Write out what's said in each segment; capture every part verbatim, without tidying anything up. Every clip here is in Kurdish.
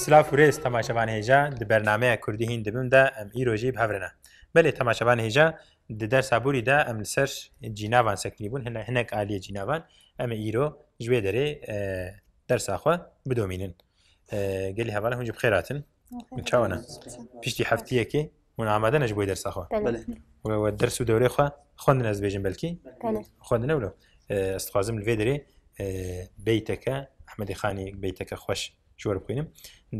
Silav û rêz temaşevanê hêja, di bernameya Kurdî hîn dibim de em îro jî bi hev re ne. Belê temaşevanê hêja, di dersa borî de em li ser cînavan sekinî bûn, hine-, hinek aliyê cînavan. Em ê îro ji wê derê, e, dersa xwe bidomînin. E, gelî hevala hûn jî bi xêr hatin. Min çawa ne? Piştî heftiyekê hûn amade ne ji bo dersa xwe? Belê. Belê. We, we ders û dewrê xwe xwendin ez dibêjim belkî? Belê. Xwendine wilo. E, ez dixwazim li vê derê, e, beyteke, Ehmedê Xanî beyteke xweş ji we re bixwînim.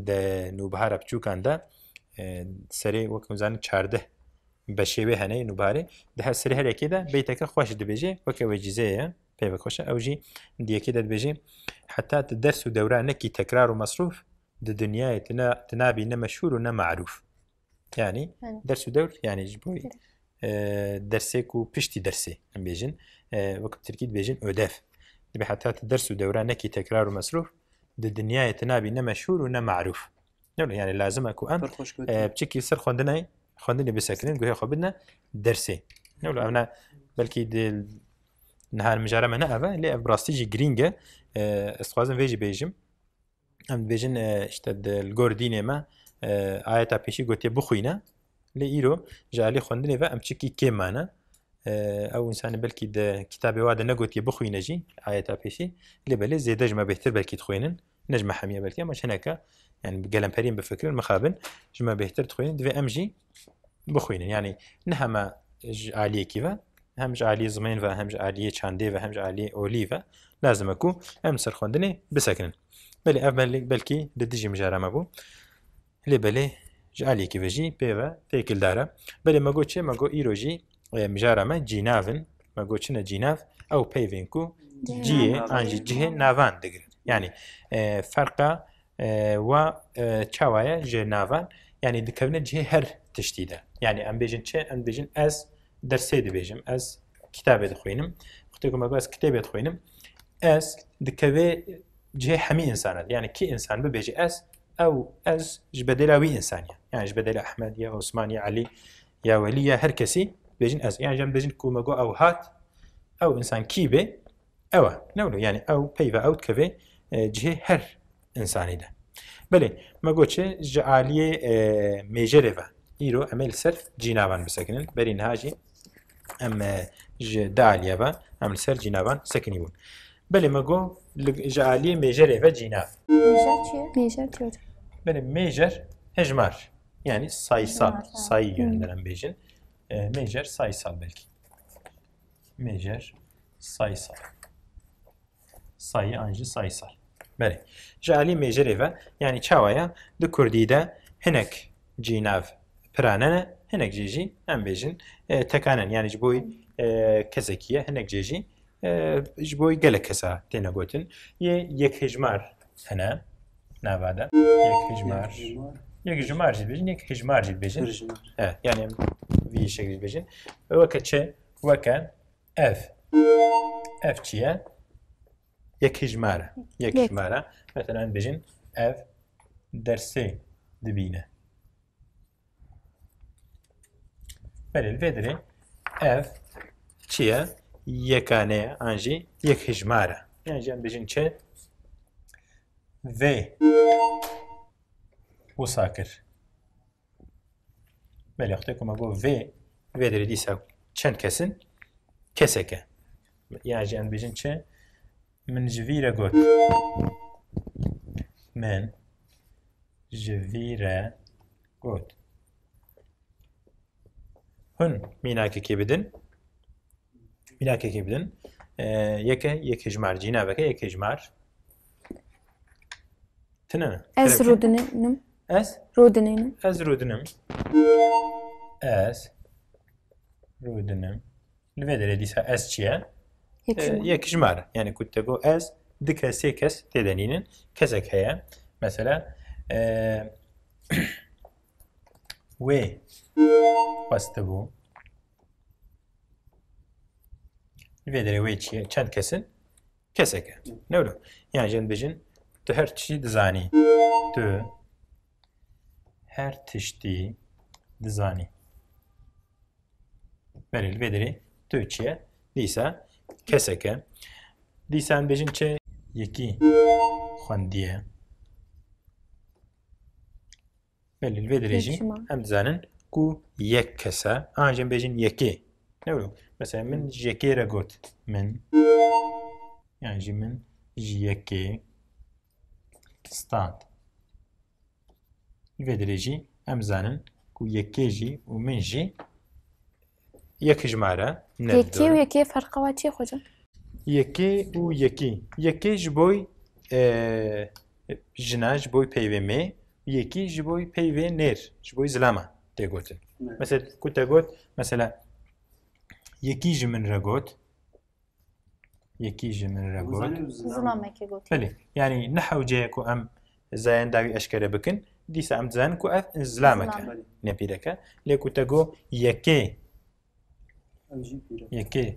Di nûbihara biçûkan de, e, serê wek hûn zanin çardeh beşê wê hene yê nûbiharê. Di her serê her yekê de beyteke xweş dibêje, weke wecîzeyê ye, peyvek xweş e. Ew jî di yekê de dibêje, heta tu ders û dewra nekî tekrar û mesrûf, di dinyayê tu ne, tu nabî ne meşhûr û ne marûf. Yani, yani, ders û dewr, yani ji bo, e, dersê ku piştî dersê, em bêjin, e, wek bi tirkî dibêjin ödev. Dibê heta tu ders û dewra nekî tekrar û mesrûf, di dinyayê tu nabî ne meşhûr û ne marûf. Ne wilo, yani lazim e ku em, e, piçekî ser xwendinê, xwendinê bisekinin, guhê xwe bidine dersê. Ne wilo, ev ne, belkî di niha mijara me ne ev e, lê ev bi rastî jî girîng e. E, ez dixwazim vê jî bêjim. Em dibêjin, e, işte di, li gor dînê me, e, ayeta pêşî gotiye bixwîne. Lê îro ji alî xwendinê ve em çikî kêm mane. E, ew însanê belkî di kitabê wa de negotiye bixwîne jî ayeta pêşî. Lê belê zêde ji me bêhtir belkî dixwînin. Ne ji me hemiye belkî ama ji hineke, yani bi gelemperiyên bifikirin, mixabin ji me bêhtir dixwînin. Divê em jî bixwînin. Yani ne hema ji aliyekî ve, hem ji aliyê zimên ve, hem ji aliyê çandê ve, hem ji aliyê olî ve lazim e ku em ser xwendinê bisekinin. Belê ev belê, belkî di dijî mijara me bû. Lê belê ji aliyekî ve jî pê ve têkildar e. Belê me got çi? Me got îro jî, e, mijara me cînav in. Me got çi ne cînav? Ew peyvên ku ciyê an jî cihê navan digirin. Yani, e, ferqa e, wa, e, çawa ye ji navan? Yani dikevine cihê her tiştî de. Yani em bêjin çi? Em bêjin ez dersê dibêjim, ez kitabê dixwînim. Wextê ku me got ez kitêbê dixwînim, ez dikeve cihê hemî însanan de. Yani kî însan bibêje ez, ew ez ji bedêla wî însan ye. Yani ji bedêla Ehmed ya Osman ya Elî ya Welî ya her kesî bêjin ez. Yani em bêjin ku me got ew hat, ew însan kî bê, Ew e, ne wilo? Yani ew peyva ew dikeve, e, cihê her însanî de. Belê, me got çi? Ji aliyê, e, mêjerê ve. Îro em ê li ser cînavan bisekinin. Berî niha jî em, e, ji di aliye ve em li ser cînavan sekinî bûn. Belê me got li, ji aliyê mêjerê ve cînav. Mêjer çi ye? Mêjer çi hocam? Belê mêjer hejmar. Yani sayısal, sayısal, sayı yönünden em bêjin. E, mêjer sayısal belkî. Mêjer sayısal. Sayı an jî sayısal. Belê. Ji alî mêjerê ve, yani çawa ye? Di kurdî de hinek cînav pirane ne, hinek cê jî em bêjin, e, tekane ne. Yani ji bo, e, kesekî ye, hinek cê jî, e, ji bo gelek kesa têne gotin. Yê yekhijmar hene nava de. Yekhijmar. Yekhijmar. Yekhijmar jî dibêjin, yekhijmar jî dibêjin. Hirjimar. Evet, yani em vî şeklî dibêjin. Weke çi? Weke ev. Ev çi ye? Yekhijmar e. Yek. Yekhijmar e. Mesela em dibêjin ev dersê dibîne. Belê, li vê derê ev çi ye? Yekane ye, an jî yekhijmar e. Yan jî em dibêjin çi? Vê wisa kir. Belê, wextê ku me got vê, vê derê dîsa çend kes in? Kesek e. Yan jî em dibêjin çi? Min ji vî re got. Min ji vî re got. Hûn mînakekê bidin. Mînakekê bidin. Ee, yeke, yekhijmar. Cînaveke yekhijmar. Tine ne? Ez rûdinim. Ez? Rûdinim. Ez rûdinim. Ez rûdinim. Li vê derê dîsa ez çi ye? Yek, ee, ji me. Yek ji me re. Yani ku te got ez, du kes, sê kes tê de nînin. Kesek heye. Mesela, ee, wê xwestibû. Li vê derê wê çi ye? Çend kes in? Kesek e. Ne wilo? Yani jin dibêjin, tu her tiştî dizanî. Tu her tiştî dizanî. Belê, li vê derê tu çi ye? Dîsa kesek e. Dîsa em bêjin çi? Yekî xwendiye. Belê, li vê derê jî em dizanin ku yek kes e. An jî em bêjin yekê. Ne wilo? Mesela min ji yekê re got. Min. Yan jî min ji yekê stand. Li vê derê jî em zanin ku yekê jî û min jî yek hijmar e. Yekê û yekê ferqa wa çi ye xocam? Yekê û yekî. Yekê ji boy, e, jina, ji boy peyvê mê, yekî ji boy peyvê nêr, ji boy zilama tê gotin. Mesela ku te got, mesela yekî ji min re got, yekî ji min re got. Zilamekê got. Belê, yani ne hewce ye ku em zayenda wî eşkere bikin, dîsa em dizanin ku ev zilamek e, ne pîrek e. Lê ku te got yekê, yekê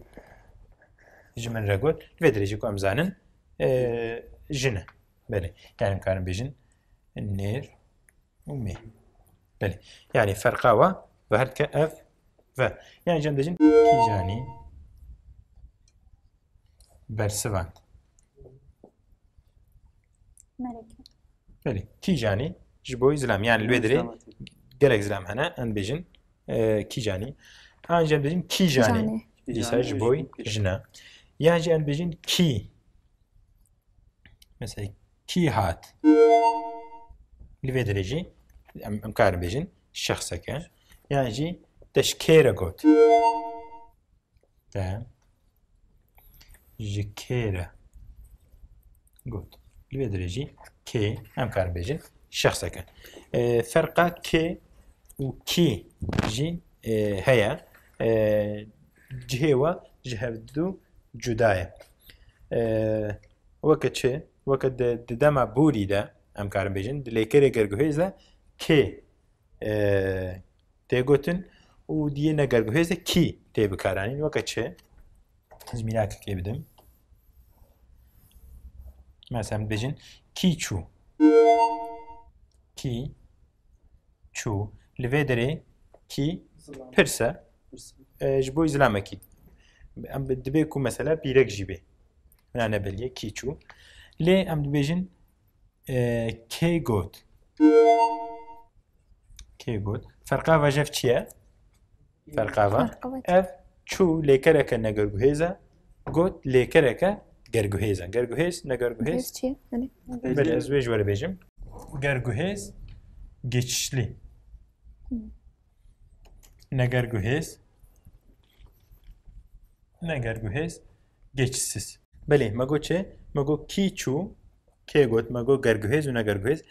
ji min re got, li vê derê jî ku em zanin, e, jin e. Belê, yani em karin bêjin nêr û mê. Belê, yani ferqa wa ve her dike ev ve. Yani jî em dibêjin kîjanî bersivand. Meleke. Belê, kîjanî ji bo zilam. Yani li wê derê gelek zilam hene, em dibêjin, e, kîjanî. An jî em dibêjin kîjanî. Kîjanî. Dîsa ji bo jina. Yan jî em dibêjin kî. Mesela kî hat. Li vê derê jî em, em karin bêjin şexseke. Yan jî te ji kê re got. Te ji kê re got. Li vê derê jî kê em karin bêjin şexseke. E, ferqa kê û kî jî, e, heye. E, cihê we ji hevdu cuda ye. E, weke çi? Weke di, di dema borî de, em karin bêjin, di lêkerê gerguhêz de kê, e, tê gotin û di yê negerguhêz de kî tê bikaranîn. Weke çi? Ez mînakekê bidim. Mesela em dibêjin kî çû. Kî çû. Li vê derê kî pirs e. E, ji bo zilamekî. Em bi-, dibê ku mesela pîrek jî bê. Hina nebelî ye, kî çû. Lê em dibêjin, e, kê got. Kê got. Ferqa ve ji ev çi ye? Ferqa ve. Ferqa ve. Ev çû lêkereke negerguhêz e. Got lêkereke gerguhêz e. Gerguhêz, negerguhêz. Gerguhêz çi ye? Hani? Belê, ez wê ji we re bêjim. Gerguhêz, geçişli. Hı. Negerguhêz, negerguhêz, geçişsiz. Belê, me got çi? Me got kî çû, kê got, me got gerguhêz û negerguhêz.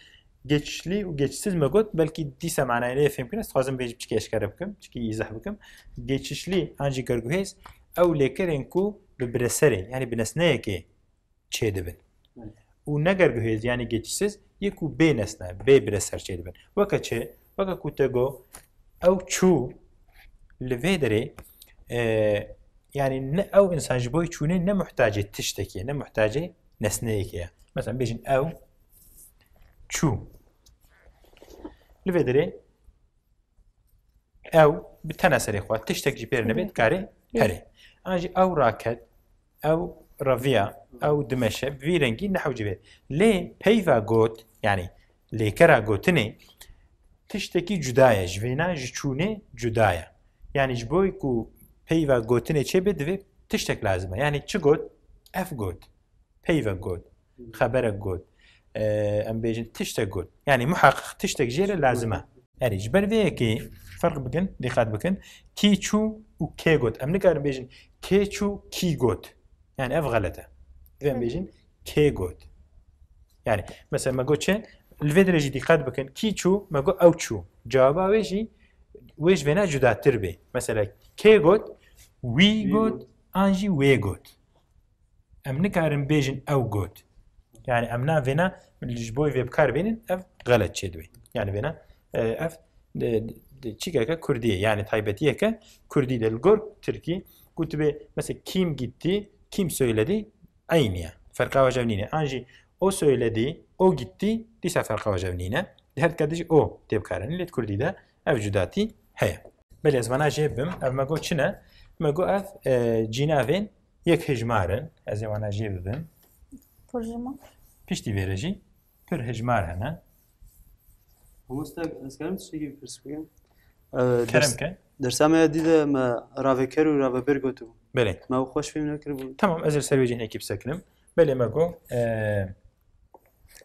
Geçişli û geçişsiz me got, belkî dîsa manayê lê fêm kirin, ez dixwazim vê jî piçkî eşkere bikim, piçkî îzah bikim. Geçişli an jî gerguhêz, ew lêkerên ku bi bireserê, yani bi nesneyekê çêdibin. Belê. Û negerguhêz, yani geçişsiz, yê ku bê nesne, bê bireser çêdibin. Weke çi? Weke ku te got, ew çû li vê derê, e, yani ne ew însan ji bo çûnê ne muhtacê tiştekê, ne muhtacê nesneyekê ye. Mesela bêjin ew çû. Li vê derê ew bi tena serê xwe tiştek jî pêr nebe, dikare here. An jî ew raket, ew reviya, ew dimeşe, bi vî rengî ne hewce bê. Lê peyva got, yani lêkera gotinê tiştekî cuda ye, ji vêna ji çûnê cuda ye. Yani ji bo ku peyva gotinê çêbe divê tiştek lazim e. Yani çi got? Ev got. Peyvek got, xeberek got, e, em bêjin tiştek got. Yani muhaqiq tiştek jê re lazim e. Erê, ji ber vê yekê ferq bikin, dîqat bikin. Kî çû û kê got. Em nikarin bêjin kê çû, kî got. Yani ev xelet e. Divê em bêjin kê got. Yani mesela me got çi? Li vê derê jî dîqat bikin. Kî çû, me got ew çû. Cewaba wê jî, wê ji vêna cudatir bê. Mesela kê got, wî got, an jî wê got. Em nikarin bêjin ew got. Yani em navêna ji bo vê bikar bênin, ev xelet çêdibe. Yani vêna, e, ev, e, e, çîkeke kurdî ye. Yani taybetiyeke kurdî de li gor tirkî ku tu bê, mesela kim gitti, kim söyledi, eynî ye. Ferqa wajev nîne. An jî o söyledi, o gitti, dîsa ferqa wajev nîne. Di her dikê de jî o tê bikaranîn. Lê di kurdî de ev cudatî heye. Belê ez vana jê bibim. Ev me got çi ne? Me got ev, e, cînavên yek hijmar in. Ez ê vana jê bibim. Pir hijmar. Piştî vê re jî pir hijmar hene. Mamoste, ez karim tiştekî bipirs bikim? Kerem ke. Dersa me ya dî de me raveker û raveber gotibû. Belê. Me ew xweş fêm nekiribû. Tamam, ez li ser wê jî hinekî bisekinim. Belê me got, e,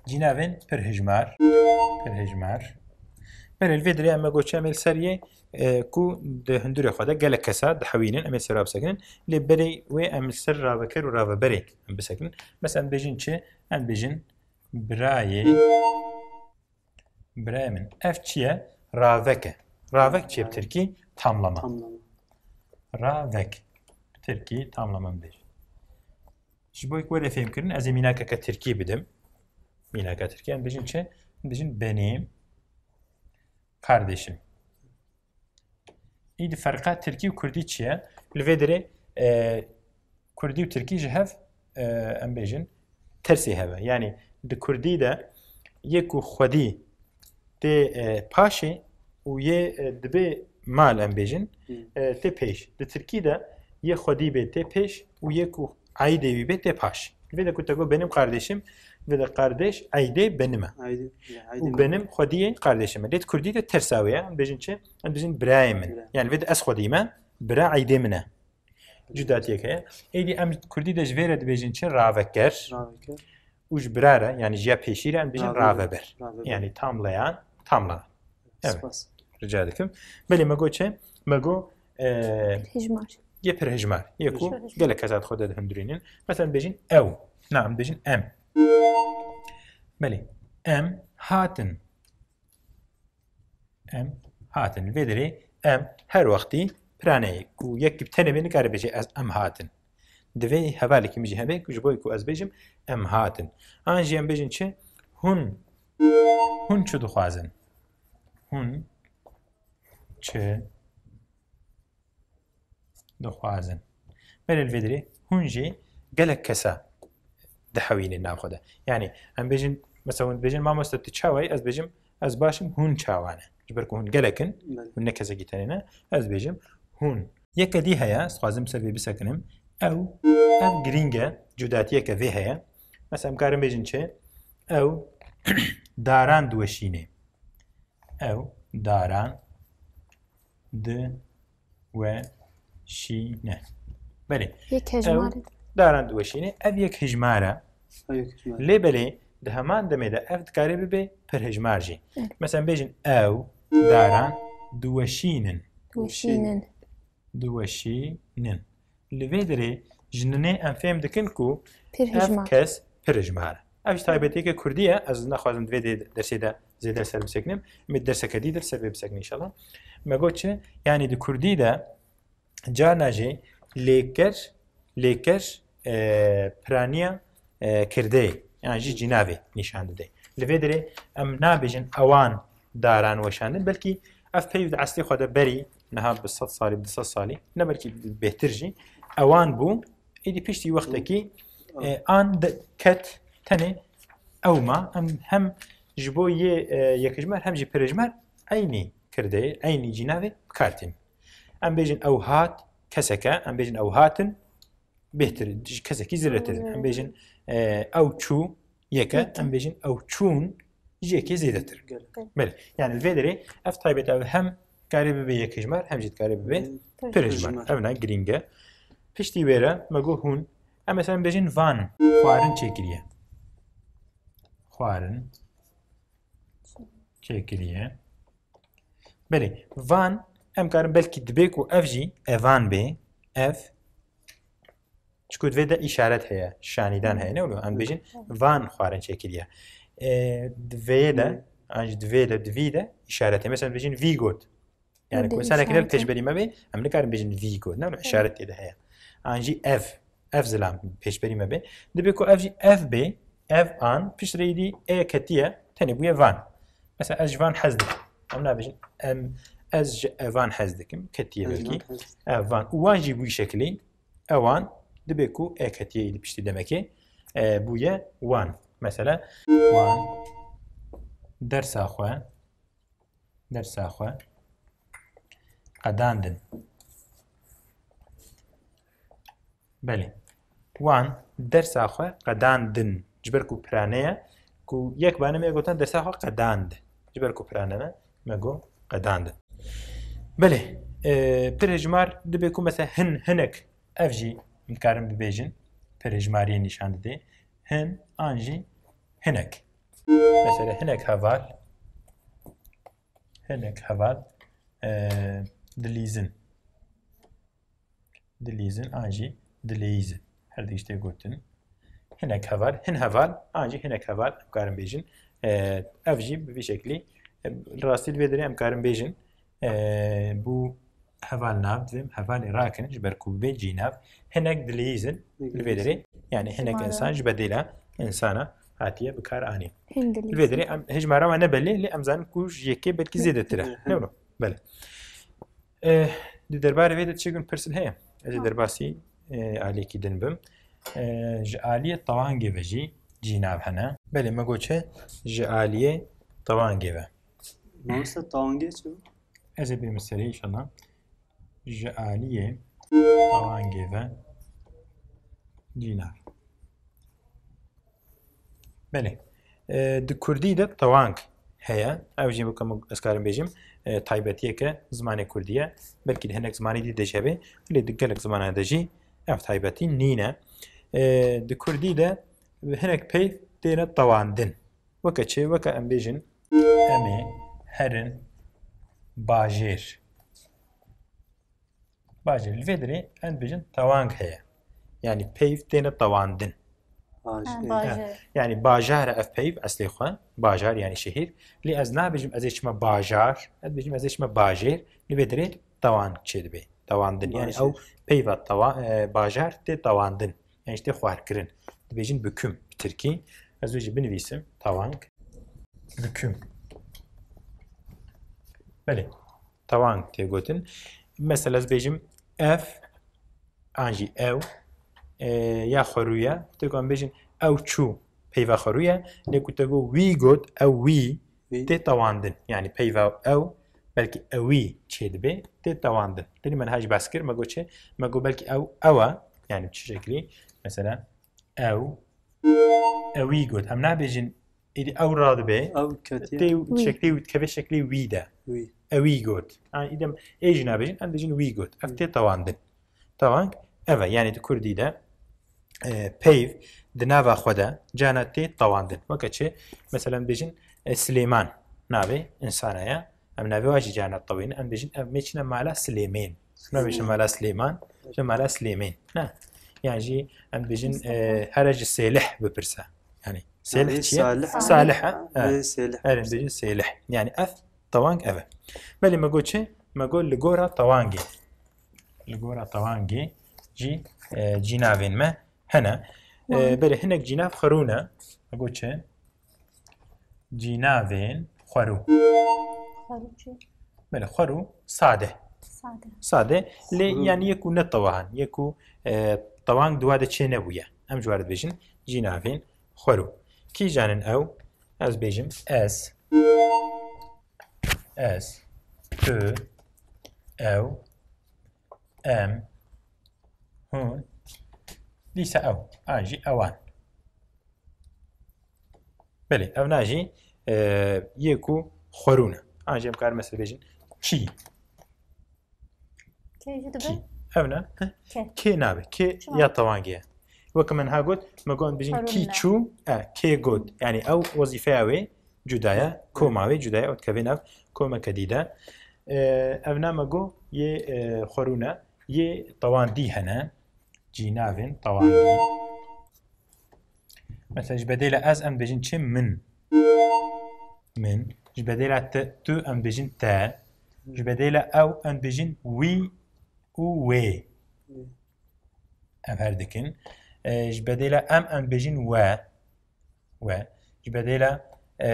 cînavên pirhijmar. Pirhijmar. Belê, li vê dirê em me got çi em ê li ser yê, e, ku di hundirê xwe de gelek kesa dihewînin, em ê li ser wa bisekinin. Lê berê wê em li ser raveker û raveberê em bisekinin. Mesela em bêjin çi? Em bêjin birayê, birayê min. Ev çi ye? Ravek e. Ravek çi ye bi tirkî? Tamlama. Tamlama. Ravek. Bi tirkî tamlama bêjin. Ji bo ku were fêhmkirin, ez ê mînakeke tirkî bidim. Mînaka tirkî, em bêjin çi? Em bêjin benim kardeşim. Îdî ferqa tirkî û kurdî çi ye? Li vê dirê, e, kurdî û tirkî ji hev, e, em bêjin, tersê hev e. Yanî di kurdî de yê ku xwedî tê, e, paşê û yê, e, dibê mal, em bêjin, Hmm. e, tê pêş. Di tirkî de yê xwedî bê tê pêş û yê ku eydê wî bê tê paş. Vê de ku te got benim kardeşim, vê de kardeş eydê benim e. Eydê, ya, eydê Û benim. benim xwediyê kardeşim e. Lê di kurdî de tersa wê ye. Em bêjin çi? Em bêjin birayê min. Bira. Yani vê de ez xwedî me, bira eydê min e. Cudatiyek heye. Êdî em kurdî de ji vê re dibêjin çi? Raveker. Raveker. Û ji bira re, yani ji ya pêşî re em dibêjin Raveber. raveber. Raveber. Yani tamlayan, tamlanan. Evet. Spas. Rica dikim. Belê me got çi? Me got, e, Hijmar. yê pirhijmar. Yê ku Pirhijmar. gelek kesa di xwe de dihundirînin. Mesela bêjin ew. Na, em bêjin em. Belê. Em hatin. Em hatin. Vê dirê em her wextî piraneyê ku yek bi tenê bê nikare bêje ez em hatin. Divê hevalekî min jî hebe ku ji bo ku ez bêjim em hatin. An jî em bêjin çi? Hûn, hûn çi dixwazin? Hûn çi dixwazin? Belê li vê dirê hûn jî gelek kesa dihewînin nav xwe de. Yani em bêjin, mesela hûn dibêjin, "Mamoste tu çawa yî?" Ez bêjim, "Ez baş im, hûn çawa ne?" Ji ber ku hûn gelek in, Belê. hûn ne kesekî tenê ne, ez dibêjim, "Hûn." Yeke dî heye, ez dixwazim ser vê bisekinim. Ew, ev girîng e, cudatiyeke vê heye. Mesela em karin bêjin çi? Ew daran diweşînê. Ew daran diweşîne. Belê. Yek Ew hejmar e. daran diweşîne. Ev yek hejmar e. Ew yek hejmar e. Lê belê di heman demê de ev dikare bibe pirhejmar jî. Evet. Mesela bêjin ew daran diweşînin. Diweşînin. Diweşînin. Li vê derê ji ninê em fêm dikin ku Pir ev hijmar. kes pir hijmar e. Ev ji taybetiyeke kurdî ye. Ez naxwazim di vê de-, dersê de zêde ser bisekinim. Em ê derseke dî de ser vê bisekin înşallah. Me got çi? Yanî di kurdî de carna jî lêker, lêker, e, piraniya, e, kirdeyê, yan jî cînavê nîşan dide. Li vê derê em nabêjin ewan daran weşandin, belkî ev peyv di eslê xwe de berî niha bi sed salî, bi du sed salî, ne belkî bêhtir jî, ewan bû, êdî piştî wextekî, e, an de ket tenê ew ma, em hem ji bo yê, e, yekijmer hem jî pirêjmer eynî kirdeyê, eynî cînavê bi kar tînin. Em bêjin ew hat, keseke, em bêjin ew hatin, bêhtir, ji kesekî zêdetir in. Em bêjin, e, ew çû, yeke, Yeke. em bêjin ew çûn, ji yekê zêdetir in. Gelek. Belê. Yani vê derê ev taybet ev hem karê bibe yekijmer, hem jî karê bibe Hı. pirêjmer. Pirêjmer. Ev ne girîng e. Piştî wê re me got hûn. Em mesela bêjin van, xwarin çêkiriye. Xwarin çêkiriye. Belê, van, em karin belkî dibê ku ev jî evan bê, ev, çiku divê de îşaret heye, şanîdan heye, ne wilo? Em bêjin, van xwarin çêkiriye. E, divê de, Hı. an jî divê de, divî de îşaret heye. Mesela, bêjin vî got. Yani, Divê ku insanekî ne li îşaret heye. pêşberî me bê, em nikarin bêjin vî got, ne wilo? Hı. Îşaret tê de heye. An jî ev, ev zilam pêşberî me bê. Dibê ku ev jî ev bê, ev an, pişt re êdî e ketiye, tenê bûye van. Mesela ez ji van hez dikim. Em nabêjin, em, ez ji evan hez dikim. Ketiye Ez belkî. van hez dikim. Ev van. Û wan jî bûyî şekilî. Ewan dibê ku e ketiye êdî piştî demekê, e, bûye wan. Mesela wan dersa xwe, dersa xwe qedandin. Belê. Wan dersa xwe qedandin. Ji ber ku pirane ye, ku yek bane me gotan dersa xwe qedand. Ji ber ku piranene, me got qedandin. Belê, e, pir hejmar dibe ku mesela hin, hinek, ev jî em karin bibêjin, pir hejmariyê nîşan dide. Hin an jî hinek. Mesela hinek heval, hinek heval, e, dilîzin. Dilîzin an jî dileyîzin. Her du tiştê gotin. Hinek heval, hin heval, an jî hinek heval em karin bêjin. E, ev jî bi vî şeklî, e, li rastî li vê derê em karin bêjin. E, bû heval nav, divê em hevalê rakin, ji ber ku bê cînav. Hinek dileyîzin, li vê derê, yani hinek Hejmara. Însan ji bedêla însana hatiye bi kar anîn. Hin dileyîzin. Li vê derê em, hejmara me ne belê, lê em zanin ku ji yekê belkî zêdetir e. Hin. Ne wilo? Belê. Eh, di derbarê vê de çi gund pirsin heye? Ez ê Ha. derbasî, eh, aliyekî din bim. Eh, ji aliyê tewangê ve jî cînav hene. Belê, me got çi? Ji aliyê tewangê ve. Mamoste, tewangê çi? Ez ê bêm serê înşallah. Ji aliyê tewangê ve cînav. Belê. E, di kurdî de tewang heye. Ev jî weke min ez karim bêjim, e, taybetiyeke zimanê kurdî ye. Belkî di hinek zimanê dî de jî hebe, lê di gelek zimanan de jî ev taybetî nîne. E, di kurdî de hinek peyv têne tewandin. Weke çi? Weke em bêjin, em ê herin bajêr. Bajêr. Li vê derê em dibêjin tewang heye. Yanî peyv têne tewandin. Bajêr. Ha, bajêr. Yanî bajar e ev peyv eslê xwe. Bajar yanî şehîr. Lê ez nabêjim ez ê çima bajar. Ez dibêjim ez ê çima bajêr. Li vê derê tewang çêdibe. Tewandin. Yanî Bajêr. Ew peyva tewa-, e, bajar tê tewandin. Yanî tê xwarkirin. Dibêjin büküm bi tirkî. Ez wê jî binivîsim. Tewang. Büküm. Belê. Tewang tê gotin. Mesela ez bêjim ev, an jî ew, e, ya xwerû ye. Tê ku em bêjin ew çû peyva xwerû ye. Lê ku te got wî got, ew wî, Wî. Tê tewandin. Yanî peyva ew, belkî ewî çêdibe, tê tewandin. Tenê me niha jî behs kir, me got çi? Me got belkî ew, ew e. Yanî çi şeklî? Mesela ew, ewî got. Em nabêjin êdî ew radibe. Ew ketiye. Tê Wî. Şeklê wî dikeve şeklê wî de. Wî. Ewî got. Ha, îdem ê jî nabêjin, em dibêjin wî got. Ev Wî. Tê tewandin. Tewang ev e. Yanî di kurdî de, e, peyv di nava xwe de cana tê tewandin. Weke çi? Mesela em dibêjin, e, Silêman navê insana ye. Em navê wa jî cana tewînin. Em dibêjin, em ê çine mala Silêmên. Nabêjin mala Silêman, ji mala Silêmên. Ne? Yan jî em dibêjin, e, here ji Sêlih bipirse. Yanî Sêlih Yanî çi ye? Salih. Salih, ha? Lê Evet. Sêlih. Her em dibêjin Sêlih. Yanî ev tewang ev e. Belê me got çi? Me got li gora tewangê. Li gora tewangê jî, e, cînavên me hene. E, Wan. Belê hinek cînav xwerû ne. Me got çi? Cînavên xwerû. Xwerû çi? Belê, xwerû sade. Sade. Sade. Lê Xwerû. Yanî yek û ne tewahan. Yek û, e, tewang di wa de çê nebûye. Em ji wa re dibêjin cînavên xwerû. Kî janin ew? Ez bêjim ez. Ez. Tu. Ew. Em. Hûn. Dîsa ew. An jî ewan. Belê, ev na jî, e, yê ku xwerû ne. An jî em karin mesela bêjin kî. Kê jî dibe? Kî. Ev ne? Heh. Kê. Kê nabe. Kê Çima? Ya tewangê ye. Weke min ha got, me got bêjin Xwerûn kî ne. Çû, e, kê got. Yanî ew wezîfeya wê cuda ye, koma wê cuda ye, ew dikeve nav komeke dî de. E, ev na me got yê, e, xwerû ne. Yê tewandî hene. Cînavên tewandî. Mesela ji bedêla ez em dibêjin çi? Min. Min. Ji bedêla te, tu em dibêjin te. Ji bedêla ew em dibêjin wî û wê. Wê. Ev her dikin. E, ji bedêla em em dibêjin we. We. Ji bedêla, e,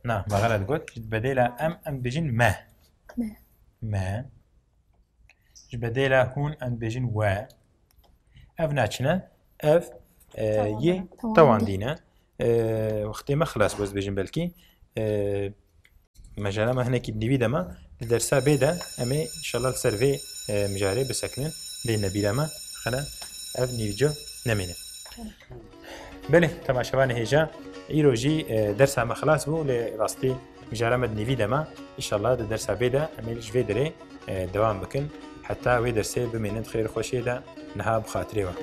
na, me xelet got. Ji bedêla em em dibêjin me. Me. Me. Ji bedêla hûn em dibêjin we. Ev na çi ne? Ev, e, Tewandî. Yê tewandî ne. E, wextê me xilas bû ez dibêjim belkî. E, mejala me hinekî nîvî de me. Di dersa bê de em ê înşallah li ser vê, e, mijarê bisekinin. Bê nebîra me. Xele ev nîvco nemîne. Belê, temaşevanê hêja. Îro jî e, dersa me xilas bû, lê rastî mijara me di nîvî de ma. Înşallah di dersa bê de em ê ji vê derê e, dewam bikin. Heta wê dersê bimînin di xêr û xweşiyê de, niha bi xatirê we.